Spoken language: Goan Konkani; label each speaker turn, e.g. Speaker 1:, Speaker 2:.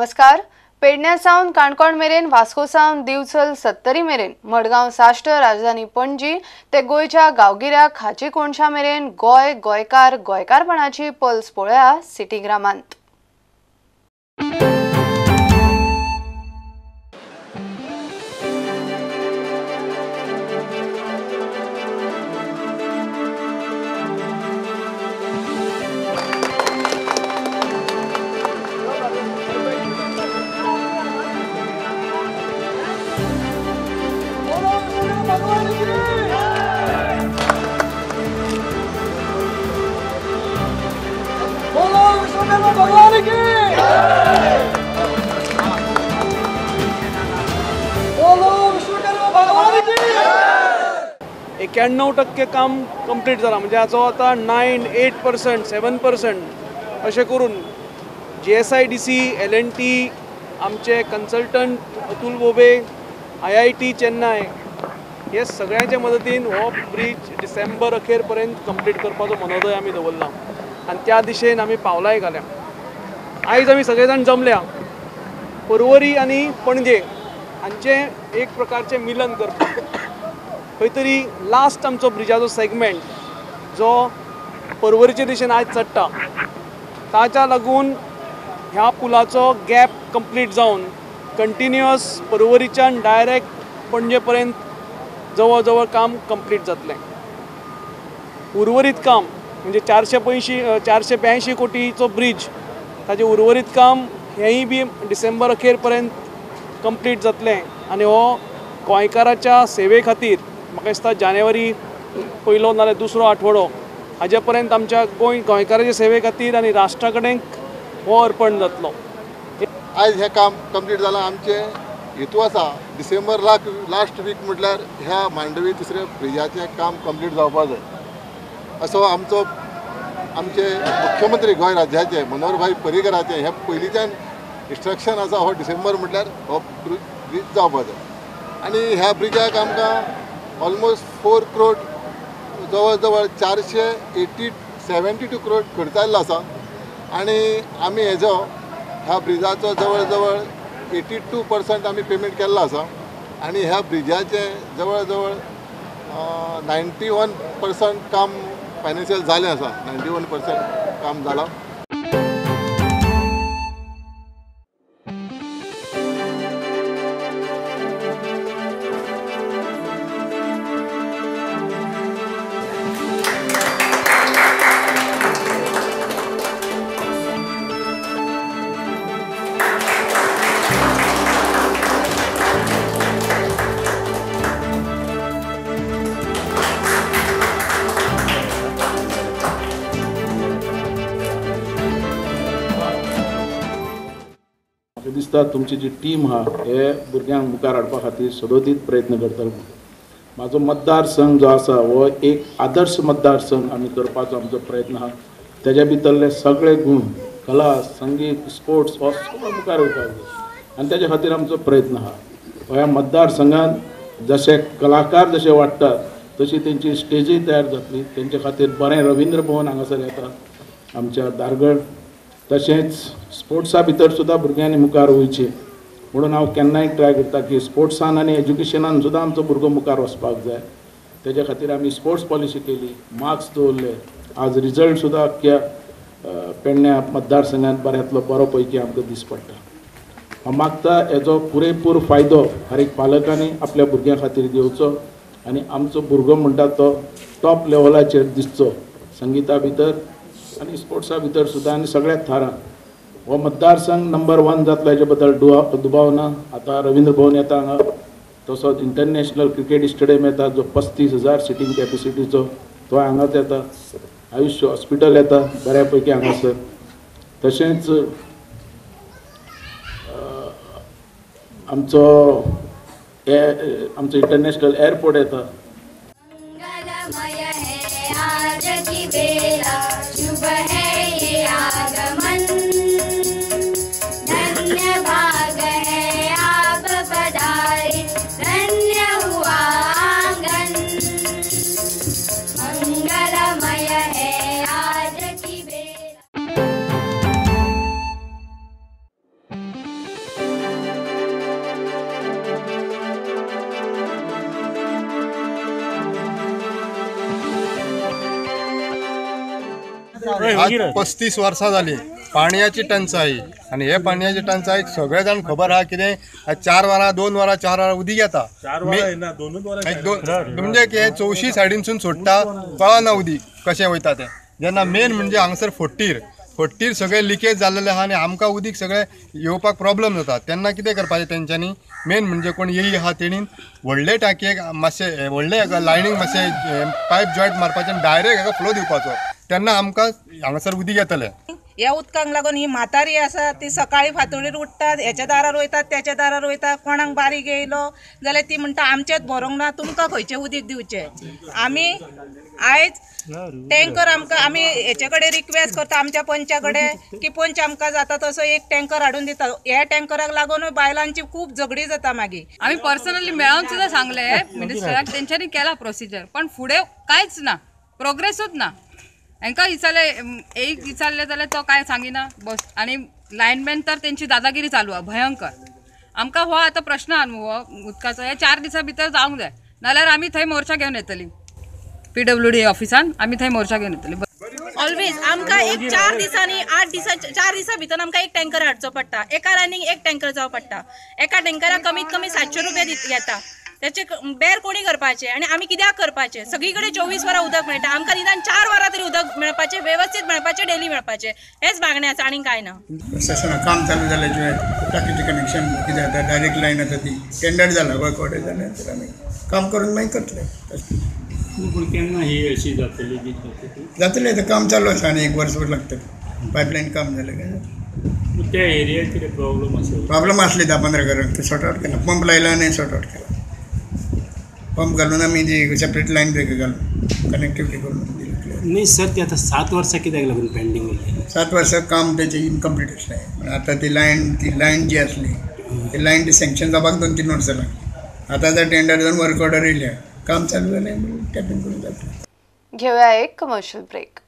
Speaker 1: नमस्कार। पेडण्या सावन काणकोण मेरेन, वास्को सावन दिवचल सत्तरी मेरेन, मडगांव साश्ट, राजधानी पणजी ते गोंयच्या गांवगिऱ्या खाची कोनशा मेरेन गोंय, गोंयकार, गोंयकारपणाची पल्स पळया सिटीग्रामांत।
Speaker 2: एक्याण्णव टक्के काम कंप्लीट जाला, म्हणजे हाचो आतां 9, 8%, 7% अशें करून GSIDC, L&T, आमचे कन्सल्टंट अतुल बोबे, IIT Chennai हे सगळ्यांच्या मदतीन हो ब्रिज डिसेंबर अखेर पर्यंत कंप्लीट करपाचो मनोदय आमी दवरला आनी त्या दिशेन आमी पावलांय घाल्या। आयज आमी सगळे जाण जमल्या पर्वरी आनी पणजे हांचें एक प्रकारचें मिलन करपाक। खंय तरी लास्ट आमचो ब्रिजाचो सेगमेंट जो पर्वरीचे दिशेन आयज चडटा ताच्या लागून ह्या पुलाचो गॅप कंप्लीट जावन कंटिन्युअस पर्वरीच्यान डायरेक्ट पणजे पर्यंत जवळ जवळ काम कंप्लीट जातलें। उर्वरीत काम म्हणजे 482 कोटीचो ब्रिज ताजें उर्वरीत काम हेंय बी डिसेंबर अखेर पर्यंत कंप्लीट जातलें आनी हो गोंयकाराच्या सेवे खातीर म्हाका दिसता जानेवारी पयलो नाल्यार दुसरो आठवडो हाजे पर्यंत आमच्या गोंयकाराच्या सेवे खातीर आनी राष्ट्रा कडेन हो अर्पण जातलो।
Speaker 3: आयज हें काम कंप्लीट जालां। आमचें हेतू आसा डिसेंबर लास्ट वीक म्हटल्यार ह्या मांडवी तिसऱ्या ब्रिजाचें काम कंप्लीट जावपा जाय असो आमचो आमचे मुख्यमंत्री गोंय राज्याचे मनोहरभाई पर्रीकराचे हे पयलींच्यान इन्स्ट्रक्शन आसा, हो डिसेंबर म्हटल्यार हो ब्रिज जावपा जाय। आनी ह्या ब्रिजाक आमकां ऑलमोस्ट 4 करोड जवळ जवळ 472 करोड खर्च आयिल्लो आसा आनी आमी हेजो ह्या ब्रिजाचो जवळ जवळ 82% आमी पेमेंट केल्लो आसा आनी ह्या ब्रिजाचें जवळ जवळ 91% काम फायनान्शियल जालें आसा, 91% काम जालां।
Speaker 4: दिसता तुमची जी टीम आहा हे भुरग्यांक मुखार हाडपा खातीर सदोदीत प्रयत्न करतले। म्हाजो मतदारसंघ जो आसा हो एक आदर्श मतदारसंघ आमी करपाचो आमचो प्रयत्न आहा। तेज्या भितरले सगळे गूण कला, संगीत, स्पोर्ट्स हो सगळो मुखार वयपाक जाय आनी तेज्या खातीर आमचो प्रयत्न आहा। ह्या मतदारसंघान जशे कलाकार जशे वाडटात तशी तेंची स्टेजूय तयार जातली। तेंचे खातीर बरें रविंद्र भवन हांगासर येता आमच्या दारगड, तशेंच स्पोर्ट्सा भितर सुद्दां भुरग्यांनी मुखार वयचें म्हणून हांव केन्नाय ट्राय करता की स्पोर्ट्सान आनी एज्युकेशनान सुद्दां आमचो भुरगो मुखार वचपाक जाय। तेज्या खातीर आमी स्पोर्ट्स पॉलिसी केली, मार्क्स दवरले, आज रिजल्ट सुद्दां अख्ख्या पेडण्या मतदारसंघात बऱ्यांतलो बरो पैकी आमकां दीस पडटा। हांव मागता हेजो पुरेपूर फायदो हर एक पालकांनी आपल्या भुरग्यां खातीर घेवचो आनी आमचो भुरगो म्हणटा तो टॉप लेवलाचेर दिसचो संगिता भितर आनी स्पोर्ट्सा भितर सुद्दां आनी सगळ्या थरान। हो मतदारसंघ नंबर 1 जातलो हेजे बद्दल दुबाव ना। आतां रविंद्र भवन येता हांगा, तसोच इंटरनॅशनल क्रिकेट स्टेडियम येता जो 35,000 सिटींग कॅपेसिटीचो तो हांगाच येता, आयुष्य हॉस्पिटल येता बऱ्या पैकी हांगासर, तशेंच आमचो आमचो इंटरनॅशनल एअरपोर्ट येता।
Speaker 5: मंगलमय है आज की बेला। आज 35 वर्सां जाली पाणयाची टंचाई आनी हे पाणयाची टंचाई सगळे जाण खबर आहा कितें 4 वरां 2 वरां 4 वरां उदीक येता म्हणजे हे चौशी सायडीनसून सोडटा कळना उदीक कशें वयता तें. जेन्ना मेन म्हणजे हांगासर फट्टीर सगळे लिकेज जाल्लेले आहा आनी आमकां उदीक सगळें येवपाक प्रॉब्लम जाता. तेन्ना कितें करपाचें तेंच्यांनी मेन म्हणजे कोण येई आहा तेणीन व्हडले टांकयेक मातशें व्हडले लायनींग मातशें पायप जॉयंट मारपाचें आनी डायरेक्ट हाका फ्लो दिवपाचो, तेन्ना आमकां हांगासर उदीक येतलें.
Speaker 6: ह्या उदकांक लागून ही म्हातारी आसा ती सकाळी फांतोडीर उठ्ठात, हेच्या दारार वयतात त्याच्या दारार वयतात, कोणाक बारीक येयलो जाल्यार ती म्हणटा आमचेच भरोंक ना, तुमकां खंयचें उदीक दिवचें. आमी आयज टँकर आमकां आमी हेचे कडेन रिक्वेस्ट करता आमच्या पंचा कडेन की पंच आमकां जाता तसो एक टँकर हाडून दिता. ह्या टँकराक लागून बायलांची खूब झगडी जाता. मागीर
Speaker 7: आमी पर्सनली मेळोन सुद्दां सांगलें मिनिस्टराक, तेंच्यांनी केला प्रोसिजर, पण फुडें कांयच ना, प्रोग्रेसूच ना. हांकां विचारलें एक विचारलें जाल्यार तो कांय सांगिना बस. आनी लायनमॅन तर तेंची दादागिरी चालू आहा भयंकर. आमकां हो आतां प्रश्न आहा न्हू हो उदकाचो, हे 4 दिसां भितर जावंक जाय, नाल्यार आमी थंय मोर्चा घेवन येतली PWD ऑफिसान, आमी थंय मोर्चा घेवन येतली.
Speaker 8: ऑलवेज आमकां एक 4 दिसांनी 8 दिसां 4 दिसां भितर आमकां एक टँकर हाडचो पडटा, एका लायनीक एक टँकर जावं पडटा. एका टँकराक कमीत कमी 700 रुपया घेता. त्याचे बेर कोणी करपाचे आनी आमी कित्याक करपाचे? सगळी कडेन 24 वरां उदक मेळटा, आमकां निदान 4 वरां तरी उदक मेळपाचें, वेवस्थीत मेळपाचें, डेली मेळपाचें, हेच मागणें आसा आनी कांय ना.
Speaker 9: प्रशासनाक काम चालू जालें शिवाय टाकीचें कनेक्शन कितें जाता, डायरेक्ट लायन आसा ती टेंडर जाला, वर्क ऑर्डर जालें तर आमी काम करून मागीर करतले.
Speaker 10: पूण केन्ना ही अशी जातली?
Speaker 9: जातलें, आतां काम चालू आसा आनी 1 वर्सभर लागतलें. पायपलायन काम जालें काय
Speaker 10: त्या एरियाक कितें प्रॉब्लम आसा?
Speaker 9: प्रॉब्लम आसले 10-15 घरांक, ते सॉर्ट आवट केला, पंप लायला आनी सॉर्ट आवट केला. पंप घालून आमी जी सेपरेट लायन ब्रेक घालून कनेक्टिविटी करून दिली.
Speaker 10: न्ही सर, ती आतां 7 वर्सां कित्याक लागून पेंडींग उरली?
Speaker 9: 7 वर्सां काम तेचें इनकम्प्लीट आसलें. आतां ती लायन जी आसली ती लायन ती सँक्शन जावपाक 2-3 वर्सां लागली. आतां आतां टेंडर जावन वर्क ऑर्डर येयल्या, काम चालू जालें, टॅपिंग करून जातलें.
Speaker 1: घेऊया एक कमर्शियल ब्रेक.